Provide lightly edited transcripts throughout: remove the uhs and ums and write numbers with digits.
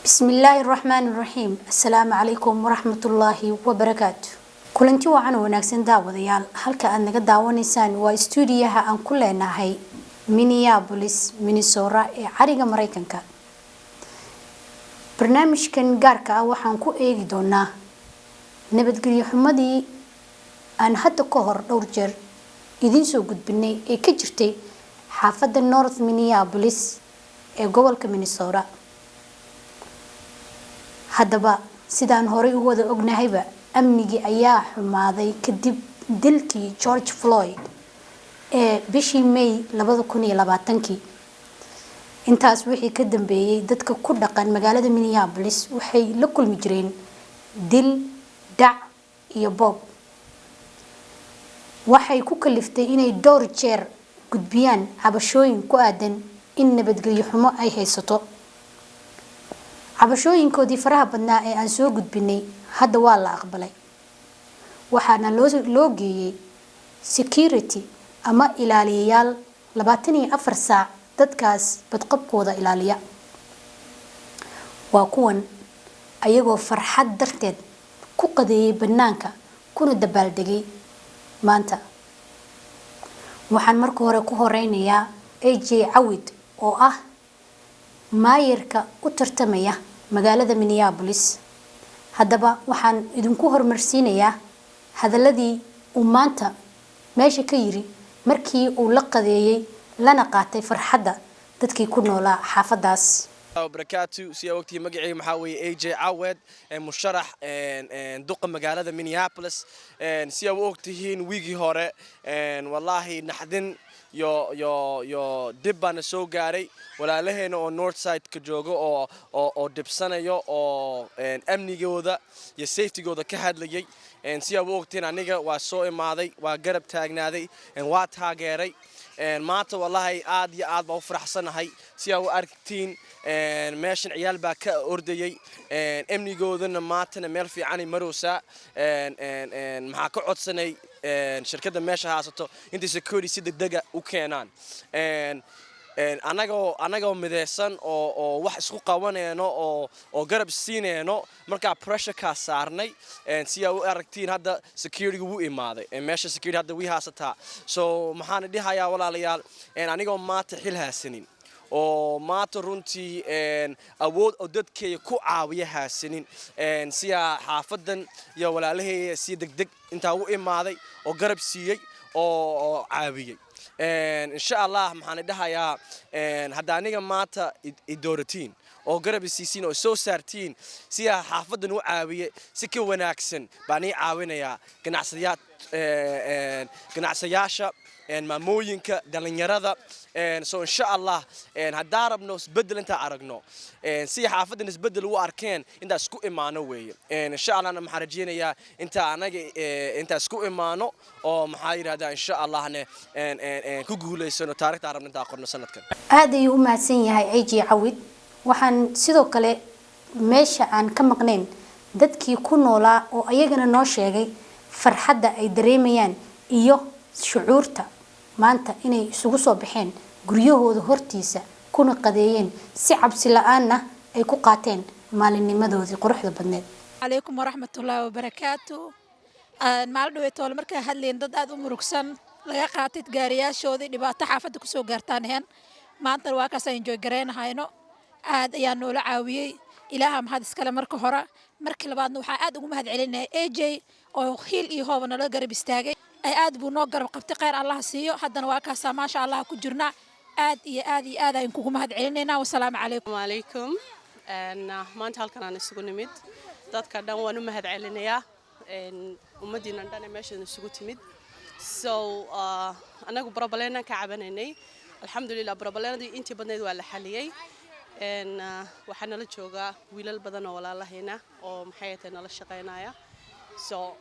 Bismillaahi raxmaani raxiim. Assalaamu calaykum waraxmatullaahi wabarakaatu. Kulanti wacan oo wanaagsan, daawadayaal. Halka aad naga daawanaysaan waa istuudiyaha aan ku leenahay Minneapolis, Minnesota ee cariga Mareykanka. Barnaamijkan gaarka ah waxaan ku eegi doonaa nabadgelyo xumadii aan hadda ka hor dhowr jeer idiin soo gudbinay ee ka jirtay xaafadda North Minneapolis ee gobolka Minnesota. Haddaba, sidaan horey u wada ognahayba, amnigii ayaa xumaaday kadib dilkii George Floyd ee bishii May 2020-kii. Intaas wixii ka dambeeyey, dadka ku dhaqan magaalada Minneapolis waxay la kulmi jireen dil, dhac iyo boob. Waxay ku kaliftay inay dhowr jeer gudbiyaan cabashooyin ku aadan in nabadgelyo xumo ay haysato. Cabashooyinkoodii faraha badnaa ee aan soo gudbinay hadda waa la aqbalay, waxaana loo geeyey security ama ilaaliyayaal 24 saac dadkaas badqabkooda ilaaliya. Waa kuwan ayagoo farxad darteed ku qadeeyay banaanka kuna dabaaldegay maanta. Waxaan marka hore ku horeynayaa AJ Cawid oo ah maayarka u tartamaya magaalada Minneapolis. Haddaba, waxaan idinku horumarsiinayaa hadaladii uu maanta meesha ka yiri markii uu la qadeeyey lana qaatay farxadda dadkii ku noolaa xaafadaas. Barakaatu. Si aa ogtihiin, magacayga maxaa weeye AJ Cawed, musharax duqa magaalada Minneapolis. Si aa u ogtihiin, wiigii hore wallaahi naxdin iyo dib baana soo gaaray walaalaheena oo north side-ka jooga oo dhibsanayo oo amnigooda iyo safetygooda ka hadlayay. Si aa u ogtihiin, aniga waa soo imaaday, waa garab taagnaaday, waa taageeray. Maanta wallaahi aad iyo aad baa u faraxsanahay. Si aa u aragtiin, meeshan ciyaal baa ka ordayay. Amnigoodana maantana meel fiicanay maraysaa. Maxaa ka codsanay shirkadda meesha haysato intay security si degdega u keenaan. Anagoo midaysan oo wax isku qabanayno oo garab siinayno markaa pressurekaa saarnay. Si aa u aragtiin, hadda security wuu imaaday meesha, security hadda wii haysataa. So maxaan dhihayaa, walaalayaal, anigoo maanta xil haysanin oo maanta runtii awood oo dadkeeya ku caawiya haysanin, siyaa xaafadan iyo walaalaheeya si degdeg intaa u imaaday oo garab siiyey oo caawiyey. Insha Allah, maxaan dhahayaa, hadda aniga maanta i dooratiin oo garab isiisiin oo soo saartiin, siyaa xaafadan u caawiye si ka wanaagsan baan ii caawinayaa ganacsayaasha, maamooyinka, dhalinyarada. So insha Allah, haddaan rabno isbeddel intaan aragno, si xaafadan isbeddel u arkeen, intaan isku imaano weeye. Insha Allahna maxaan rajeynayaa inta anaga intaan isku imaano oo maxaa yidhahdaa, insha Allahne ku guulaysano taarikhta rabno intaan qorno sanadkan. Aad ayuu u mahadsan yahay AJ Cawid. Waxaan sidoo kale meesha aan ka maqnayn dadkii ku noolaa oo ayagana noo sheegay farxadda ay dareemayaan iyo shucuurta maanta inay isugu soo baxeen guryahooda hortiisa kuna qadeeyeen, si cabsi la-aanna ay ku qaateen maalinnimadoodii quruxda badneed. Calaykum waraxmatullaahi wabarakaatu. Maalin dhaweetoole markaa hadlayn, dad aad u murugsan, laga qaatay gaariyaashoodii, dhibaato xaafadda kusoo gaartaan ahayn. Maantana waa kaas enjoy garaynahayno. Aad ayaa noola caawiyey. Ilaaha mahad iskale marka hore. Marka labaadna waxaa aad ugu mahad celinaya AJ oo hiil iyo hooba nala garab istaagay. Aad buu noo garab qabtay, kheyr Allaha siiyo. Haddana waa kaasaa, maasha Allah, ku jirnaa. Aad iyo aad iyo aad ayaan kugu mahad celinaynaa. Wasalaamu calaykum. Calaykum. Maanta halkan aan isugu nimid, dadka dhan waan u mahad celinayaa, ummaddiinan dhan ee meeshan isugu timid. So anagu problemaan ka cabanaynay. Alxamdulilah, problemadii intii badnayd waa la xaliyey. Waxaa nala joogaa wiilal badan oo walaalahayna oo maxay tahay nala shaqaynaya. So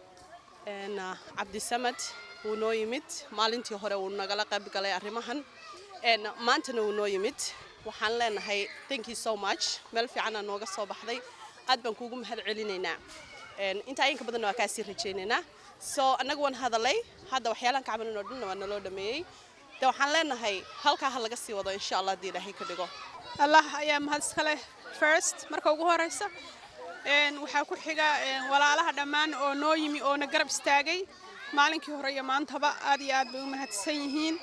Cabdisamad wuu noo yimid maalintii hore, wuu nagala qayb galay arrimahan. Maantana wuu noo yimid. Waxaan leenahay thank you so much. Meel fiicanaa nooga soo baxday, aad baan kuugu mahad celinaynaa. Intaa inka badanna waa kaasii rajaynaynaa. So annagu waan hadalay hadda, waxyaalaan ka cabanin oo dhanna waa naloo dhameeyey. De waxaan leenahay halkaa ha laga sii wado, insha Allah, haddii Ilaahay ka dhigo. Allah ayaa mahad iska leh. First, marka ugu horeysa, waxaa ku xiga walaalaha dhammaan oo noo yimi oo na garab istaagay maalinkii hore iyo maantaba. Aad iyo aad bay u mahadsan yihiin.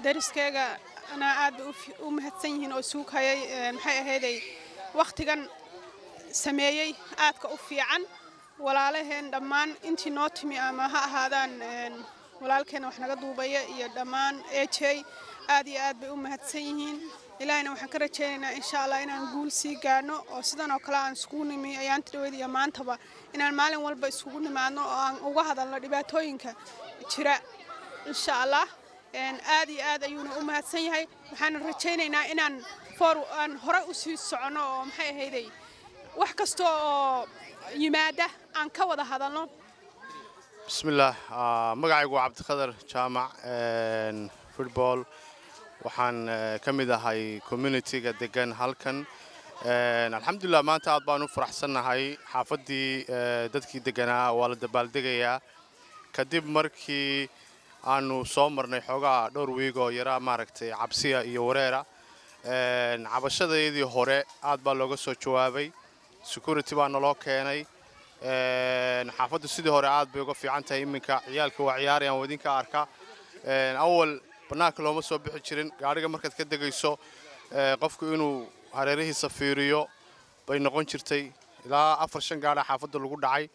Dariskeyga-na aad bay u mahadsan yihiin oo suughayay, maxay ahayday, wakhtigan sameeyey aadka u fiican. Walaalaheen dhammaan intii noo timi, ama ha ahaadaan walaalkeena wax naga duubaya iyo dhammaan AJ, aad iyo aad bay u mahadsan yihiin. Ilaahayna waxaan ka rajaynaynaa, insha Allah, inaan guul sii gaadhno oo sidan oo kale aan iskugu nimi ayaanta dhaweyd iyo maantaba, inaan maalin walba iskugu nimaadno oo aan uga hadalno dhibaatooyinka jira, insha Allah. Aad iyo aad ayuuna u mahadsan yahay. Waxaan rajaynaynaa inaan for aan hore usii soconno oo, maxay ahayday, wax kasta oo yimaada aan ka wada hadalno. Bismillaah. Magacaygu waa Cabdikhadar Jaamac Football. Waxaan ka mid ahay community-ga degan halkan. Alxamdulilah, maanta aad baan u faraxsannahay. Xaafaddii dadkii deganaa waa la dabaaldegayaa kadib markii aanu soo marnay xoogaa dhowr week oo yaraa, maaragtay, cabsiya iyo wareera. Cabashadeedii hore aad baa looga soo jawaabay. Security baa naloo keenay. Xaafaddu sidii hore aad bay uga fiican tahay iminka. Ciyaalka waa ciyaarayaan, waa idinka arka. Awal bannaanka looma soo bixi jirin. Gaadhiga markaad ka degayso, qofku inuu hareerihiisa fiiriyo bay noqon jirtay. Ilaa afar shan gaadha xaafadda lagu dhacay.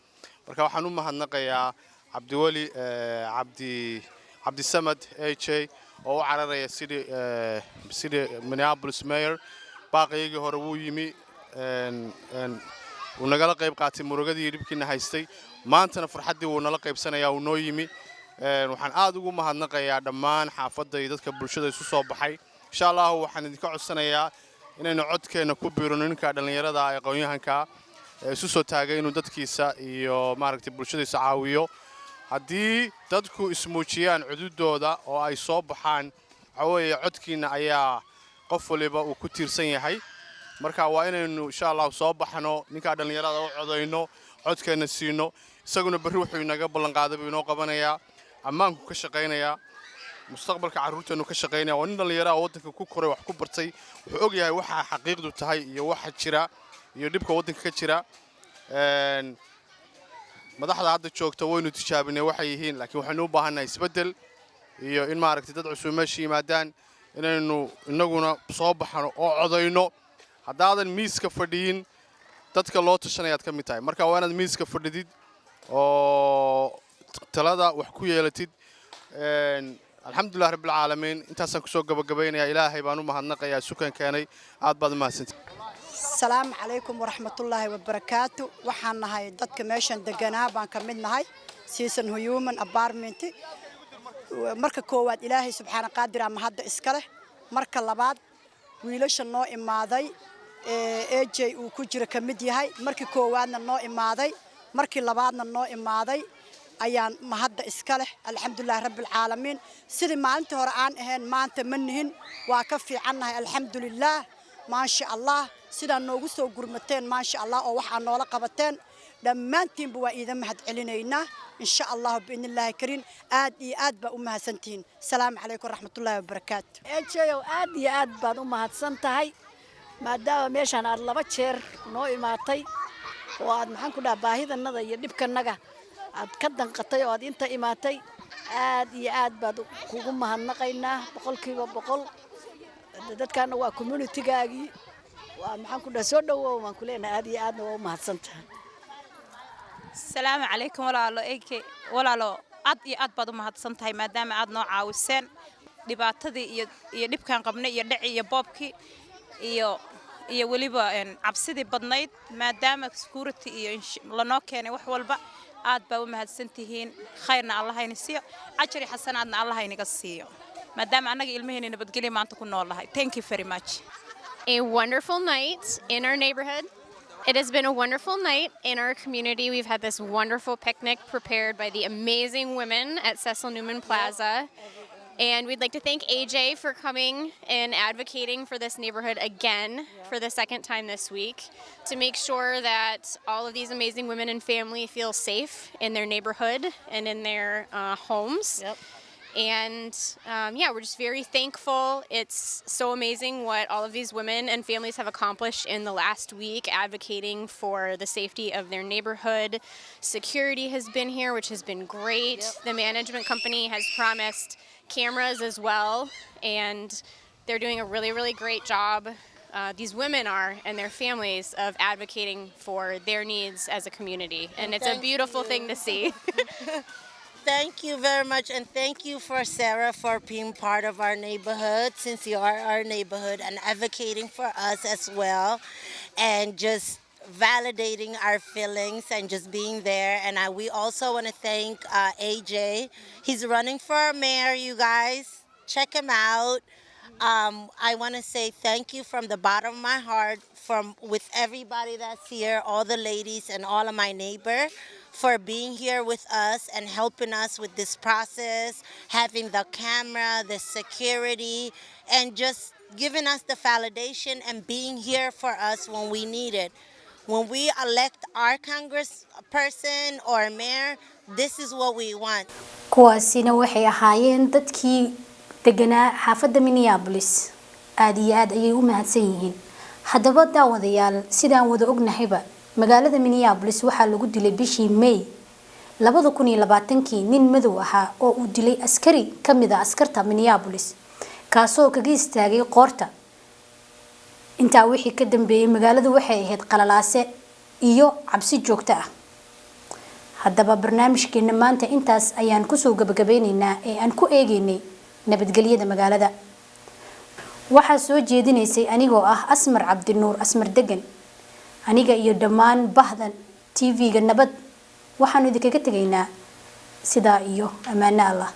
Marka waxaan u mahadnaqayaa Cabdiweli Cabdi Cabdisamad AJ oo u cararaya city Minneapolis mayor. Baaqaygii hore wuu yimi, wuu nagala qayb qaatay murugadii iyo dhibkiina haystay. Maantana farxaddii wuu nala qaybsanayaa, wuu noo yimi. Waxaan aad ugu mahadnaqayaa dhammaan xaafadda iyo dadka bulshada isu soo baxay. Insha Allahu waxaan idinka codsanayaa inaynu codkeenna ku biirino ninka dhallinyarada ee aqoon-yahanka ee isu soo taagay inuu dadkiisa iyo, maaragtay, bulshadiisa caawiyo. Haddii dadku ismuujiyaan cududooda oo ay soo baxaan, waxaa weeye codkiinna ayaa qof waliba uu ku tiirsan yahay. Marka waa inaynu, insha Allahu, soo baxno, ninkaa dhallinyarada u codayno, codkeenna siino. Isaguna berri wuxuu inaga ballanqaaday buu inoo qabanayaa. Ammaanku ka shaqaynayaa, mustaqbalka carruurteennu ka shaqaynaya. Waa nin dhallinyaraha waddanka ku koray, wax ku bartay. Wuxuu og yahay waxa xaqiiqdu tahay iyo waxa jira iyo dhibka waddanka ka jira. Madaxda hadda joogta waynu tijaabinay waxay yihiin, laakiin waxaynu u baahannahay isbeddel iyo in, maaragtay, dad cusub meesha yimaadaan, inaynu innaguna soo baxno oo codayno. Haddaadan miiska fadhiyin, dadka loo tashanayaad ka mid tahay. Marka waa inaad miiska fadhidid oo talada wax ku yeelatid. Alxamdulilah rabbilcaalamiin, intaasaan kusoo gabagabaynayaa. Ilaahay baan u mahadnaqayaa sukan keenay. Aad baad u mahadsantied. Asalaamu calaykum waraxmatullaahi wabarakaatu. Waxaan nahay dadka meeshan deganaa baan ka mid nahay, Cecil Human Apartment. Marka koowaad, Ilaahay subxaana qaadir ama hadda iska leh. Marka labaad, wiilasha noo imaaday, AJ uu ku jiro ka mid yahay, markii koowaadna noo imaaday, markii labaadna noo imaaday, ayaan mahadda iska leh. Alxamdulilahi rabbilcaalamiin. Sidii maalintii hore aan ahayn maanta ma nihin, waa ka fiicannahay, alxamdulilaah, maasha Allah. Sidaa noogu soo gurmateen, maasha Allah, oo waxaa noola qabateen, dhammaantiinba waa iidan mahad celinaynaa, insha Allahu biidnillaahi kariim. Aad iyo aad baa u mahadsantihiin. Asalaamu calaykum waraxmatullaahi wabarakaatu. AJ-ow, aad iyo aad baad u mahadsan tahay, maadaama meeshaan aad laba jeer noo imaatay oo aad, maxaan ku dhaha, baahidanada iyo dhibkanaga aad ka danqatay oo aad inta imaatay. Aad iyo aad baad kugu mahadnaqaynaa, 100%. Dadkaana waa community-gaagii. Waa, maxaan ku dhaha, soo dhawow waan ku leenahay. Aad iyo aadna waa u mahadsan tahay. Asalaamu calaykum, walaalo AJ. Walaalo, aad iyo aad baad u mahadsan tahay maadaama aad noo caawiseen dhibaatadii iyo dhibkaan qabnay iyo dhaci iyo boobkii iyo weliba cabsidii badnayd. Maadaama security iyo lanoo keenay wax walba, aad baa u mahadsan tihiin. Khayrna Allah hayna siiyo, ajari xasanaadna Allah haynaga siiyo, maadaama annaga ilmaheena nabadgelya maanta ku nool nahay. Thank you very much. A wonderful night in our neighborhood. It has been a wonderful night in our community. We've had this wonderful picnic prepared by the amazing women at Cecil Newman Plaza. And we'd like to thank AJ for coming and advocating for this neighborhood again for the second time this week to make sure that all of these amazing women and family feel safe in their neighborhood and in their homes. And yeah, we're just very thankful. It's so amazing what all of these women and families have accomplished in the last week, advocating for the safety of their neighborhood. Security has been here, which has been great. The management company has promised cameras as well, and they're doing a really, really great job. These women are and their families of advocating for their needs as a community, and it's a Thank beautiful you. thing to see. Thank you very much, and thank you for Sarah for being part of our neighborhood, since you are our neighborhood, and advocating for us as well, and just validating our feelings and just being there. And we also want to thank AJ. He's running for mayor, you guys. Check him out. I want to say thank you from the bottom of my heart, from with everybody that's here, all the ladies and all of my neighbor, for being here with us and helping us with this process, having the camera, the security, and just giving us the validation and being here for us when we need it. When we elect our congressperson or mayor, this is what we want. Kuwaasina waxay ahaayeen dadkii deganaa xaafadda Minneapolis. Aada iyo aad ayay u mahadsan yihiin. Haddaba daawadayaal, sidaan wada ognahayba, magaalada Minneapolis waxaa lagu dilay bishii May 2020-kii nin madow ahaa oo uu dilay askari ka mid ah askarta Minneapolis, kaasoo kaga istaagay qoorta. Intaa wixii ka dambeeyay, magaaladu waxay ahayd qalalaase iyo cabsi joogto ah. Haddaba barnaamijkeena maanta intaas ayaan kusoo gabagabeyneynaa ee aan ku eegeynay nabadgelyada magaalada. Waxaa soo jeedinaysay anigoo ah Asmar Cabdinuur, Asmar Degan. Aniga iyo dhammaan bahdan TV-ga Nabad waxaanu idinkaga tegaynaa sidaa iyo ammaano Allah.